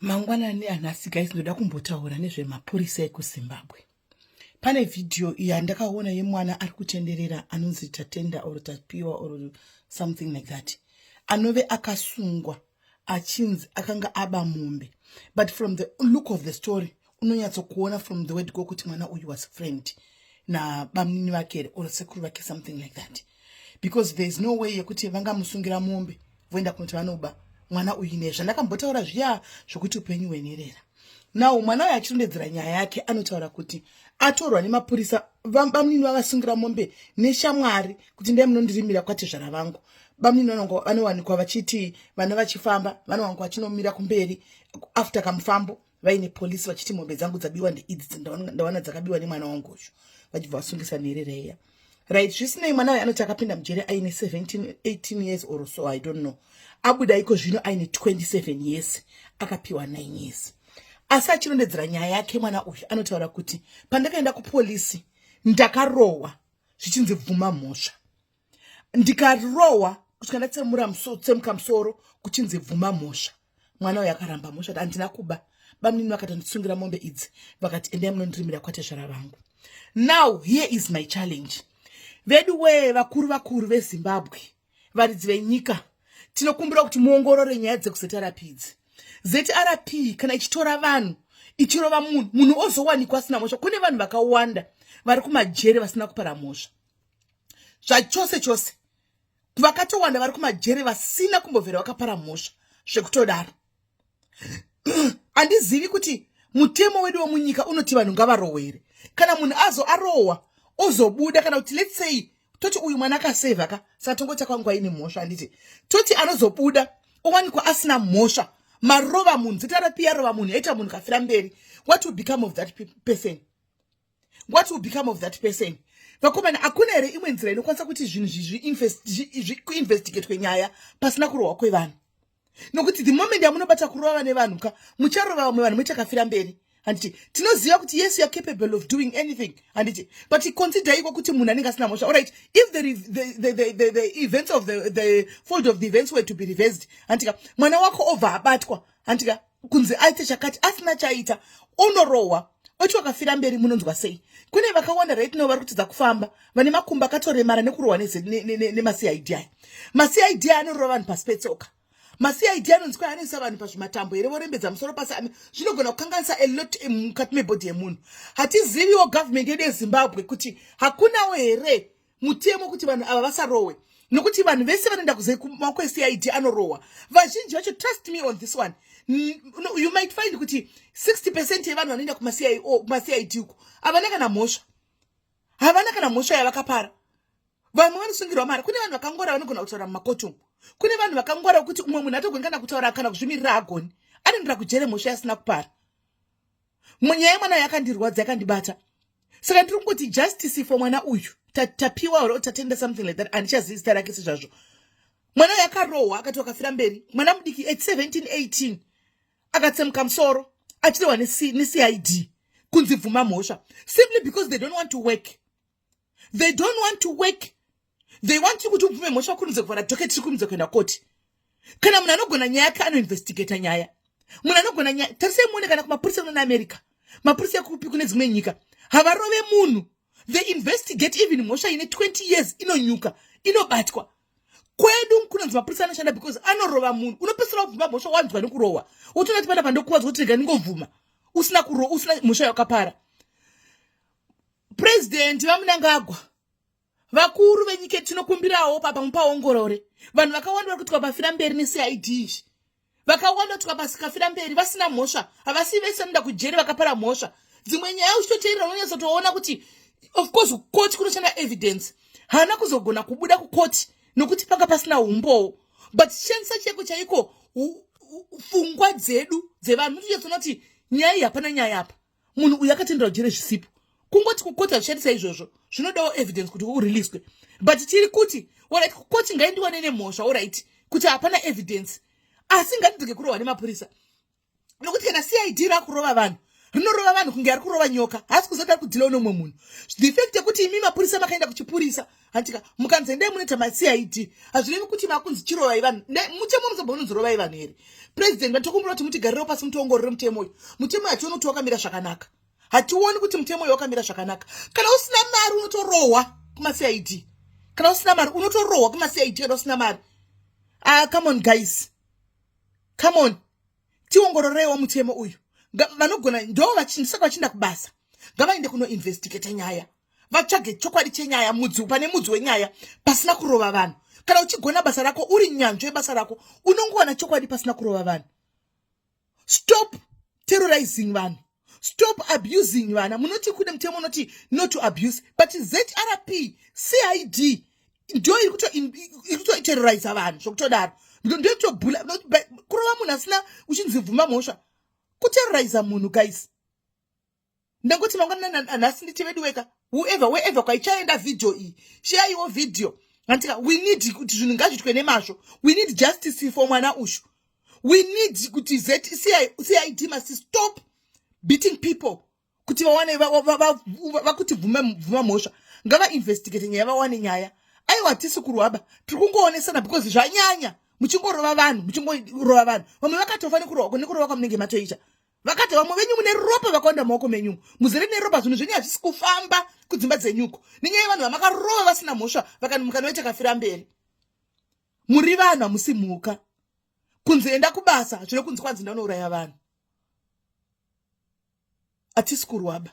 Mangwanani anhasi guys, ndoda kumbotaura nezvemapurisa ekuZimbabwe. Pane vhidhiyo yandakaona yemwana ari kutenderera anonzi Tatenda or Tapiwa or something like that, anove akasungwa achinzi akanga aba mombe, but from the look of the story unonyatsokuona from the word go kuti mwana uyu was friend nabamnini vake or sekuru vake, something like that, because there is no way yekuti vangamusungira mombe voenda kunoti vanoba mwana uyu. Nezvandakambotaura zviya zvokuti upenyu hwenherera. Now mwana uyu achirondedzera nyaya yake anotaura kuti atorwa nemapurisa, bamnini vavasungira mombe neshamwari kuti ndai munondirimira kwatezvara vangu. Bamnini vanowanikwa vachiti vana vachifamba, vanowanikwa vachinomira kumberi after kamufambo vaine polisi vachiti mombe dzangu dzabiwa ndeidzi, ndawana dzakabiwa nemwana wangu uyu, vachibva vasungisa nherera iya, right? Zvisinei, mwana uyu anoti akapinda mujere aine 17 18 years or so, I don't know. Abuda iko zvino aine 27 years, akapiwa 9 years. Asi achirondedzera nyaya yake mwana uyu anotaura kuti pandakaenda kupolisi ndakarohwa zvichinzi bvuma mhosva, ndikarohwa kusvika ndatsemura tsemuka musoro kuchinzi bvuma mhosva. Mwana uyu akaramba mhosva kuti handina kuba, bamnini vakatonditsungira mombe idzi, vakati endai munondirimira kwatezvara vangu. Now here is my challenge. Vedu wee, vakuru vakuru veZimbabwe, varidzi venyika, tinokumbira kuti muongorore nyaya dzekuZRP idzi. ZRP kana ichitora vanhu ichirova munhu, munhu ozowanikwa asina mhosva. Kune vanhu vakawanda vari kumajere vasina kupara mhosva zvachose chose. Vakatowanda vari kumajere vasina kumbobvera vakapara mhosva zvekutodaro. Handizivi kuti mutemo wedu wemunyika unoti vanhu ngavarohwe here. Kana munhu azo arohwa ozobuda, kana kuti let's say toti uyu mwana akasevha ka, saka tongoti akwangu aine mhosva, handiti? Toti anozobuda owanikwa asina mhosva, marova munhu, ZRP yarova munhu, yaita munhu kafira mberi. What will become of that person? What will become of that person? Vakomana, hakuna here imwe nzira inokwanisa kuti zvinhu zvi kuinvestigatwe nyaya pasina kurohwa kwevanhu? Nokuti the moment yamunobata kurova nevanhu ka, mucharova vamwe vanhu muchakafira mberi, handiti? Tinoziva kuti yes, you are capable of doing anything, handiti? But consider iko kuti munhu anenge asina mhosva. Alright, if the events of the fold of the events were to be reversed, handika, mwana wako obva abatwa, handika, kunzi aite chakati asina chaita, unorohwa oti wakafira mberi, munonzwa sei? Kune vakawanda right now vari kutidza kufamba vane makumbo akatoremara nekurohwa nemaCID aya. MaCID anorova vanhu pasi petsoka. MaCID anonzi kwai anoisa vanhu pazvimatambo here, vorembedza musoro pasi. Zvinogona kukanganisa a lot mukati mebody yemunhu. Hatiziviwo government yedu yeZimbabwe kuti hakunawo here mutemo kuti vanhu ava vasarohwe, nokuti vanhu vese vanoenda kumaoko eCID anorohwa vazhinji vacho. Trust me on this one, you might find kuti 60% yevanhu vanoenda kumaCID uko havana kana mhosva, havana kana mhosva yavakapara. Vamwe vanosungirwa mari. Kune vanhu vakangwara vanogona kutaura mumakoti umu. Kune vanhu vakangwara kuti umwe munhu atogoni kana kutaura kana kuzvimirira, agoni anoendera kujere mhosva yasina kupara. Nyaya yemwana yakandirwadza, yakandibata. Saka ndiri kungoti justice for mwana uyu, Tapiwa or Tatenda, something like that, handichazivi zita rake sezvazvo. Mwana uyu akarohwa akati wakafira mberi, mwana mudiki at 17 18, akatsemuka musoro achirohwa neCID kunzi bvuma mhosva, simply because they don't want to work. They don't want to work. They want you kuti ubvume mhosva, kurumidze kuvhara docket, tiri kurumidze kuenda koti. Kana munhu anogona nyaya yake anoinvestigata nyaya, munhu anogona nyaya, tarisai muone kana kumapurisa kunana America, mapurisa ekupi kune dzimwe nyika, havarove munhu. They investigate. Even mhosva ine 20 years inonyuka, inobatwa. Kwedu kunonzi mapurisa anoshanda because anorova munhu, unopesera kubvuma mhosva wanzwa nekurohwa, wotoona kuti pana pandokuvadzwa kuti rega ndingovhuma, usina kuro usina mhosva yakapara. Purezidendi vaMnangagwa, vakuru venyika, tinokumbirawo papa mupaongorore vanhu vakawanda vari kuti vapafira mberi neCID izvi. Vakawanda kuti vapasikafira mberi vasina mhosva. Havasi vese vanoenda kujeri vakapara mhosva. Dzimwe nyaya uchitoteerera unonyatsotoona kuti of course kukoti kunoshanda evidence. Haana kuzogona kubuda kukoti nokuti panga pasina umbowo, but shandisa chaiko chaiko pfungwa dzedu dzevanhu, mutochatoona kuti nyaya iyi hapana nyaya apa. Munhu uyu akatendera kujere zvisipo. Kungoti kukoti hazvishandisa izvozvo, zvinodawo evidence kuti uriliswe. But tiri kuti alright, kukoti ngaindiwane nemhosva, alright, kuti hapana evidence, asi ngatidzoke kurohwa nemapurisa, nokuti kana CID rakurova vanhu, rinorova vanhu kunge ari kurova nyoka. Haasi kuzoti ari kudeala nomumwe munhu. The fact yekuti imi mapurisa makaenda kuchipurisa, Handitika mukanzi endai munoita maCID, hazvirevi kuti makunzi chirovai vanhu. Mutemo unozobva unonzi rovai vanhu here? President, vatokumbira kuti mutigarirewo pasi, mutiongorore mutemo uyu. Mutemo hationi kuti wakamira zvakanaka, hationi kuti mutemo uyu wakamira zvakanaka. Kana usina mari unotorohwa kumaCID, kana usina mari unotorohwa kumaCID, kana usina mari. Ah, come on guys, come on, tiongororeiwo mutemo uyu. Vanogona ndo saka vachienda kubasa, ngavaende kunoinvestigata nyaya, vatsvage chokwadi chenyaya, mudzi pane mudzi wenyaya, pasina kurova vanhu. Kana uchigona basa rako, uri nyanzvi yebasa rako, unongowana chokwadi pasina kurova vanhu. Stop terrorizing vanhu, stop abusing vana. Munoti kune mutemo unoti not to abuse, but ZRP CID ndo iri kutoterroriza vanhu zvokutodaro, ndotobhula kurova munhu asina, uchinzi bvuma mhosva, kuterroriza munhu. Guys, ndangoti mangwana nhasi nditi vedu weka, whoever, wherever kwaichaenda vhidhiyo iyi, sheyaiwo vhidhiyo. Antika we need kuti zvinhu ngazviitwe nemazvo. We need justice for mwana ushu. We need kuti CID must stop beating people kuti vawane vakuti bvuma mhosva. Ngavainvestigate nyaya, vawane nyaya. Aiwa, hatisi kurwaba, tiri kungoonesana because zvanyanya. Muchingorova vanhu, muchingorova vanhu, vamwe vakatofa nekurova kwamunenge matoita. Vakati vamwe venyu mune ropa vakawanda maoko menyu, muzere neropa. Zvinhu zvenyu hazvisi kufamba kudzimba dzenyuko nenyaya yevanhu vamakarova vasina mhosva, mukanoita kafira mberi. Muri vanhu, hamusi mhuka. Kunzi enda kubasa, zvino kunzi kwanzi ndanouraya vanhu. Hatisi kurwaba.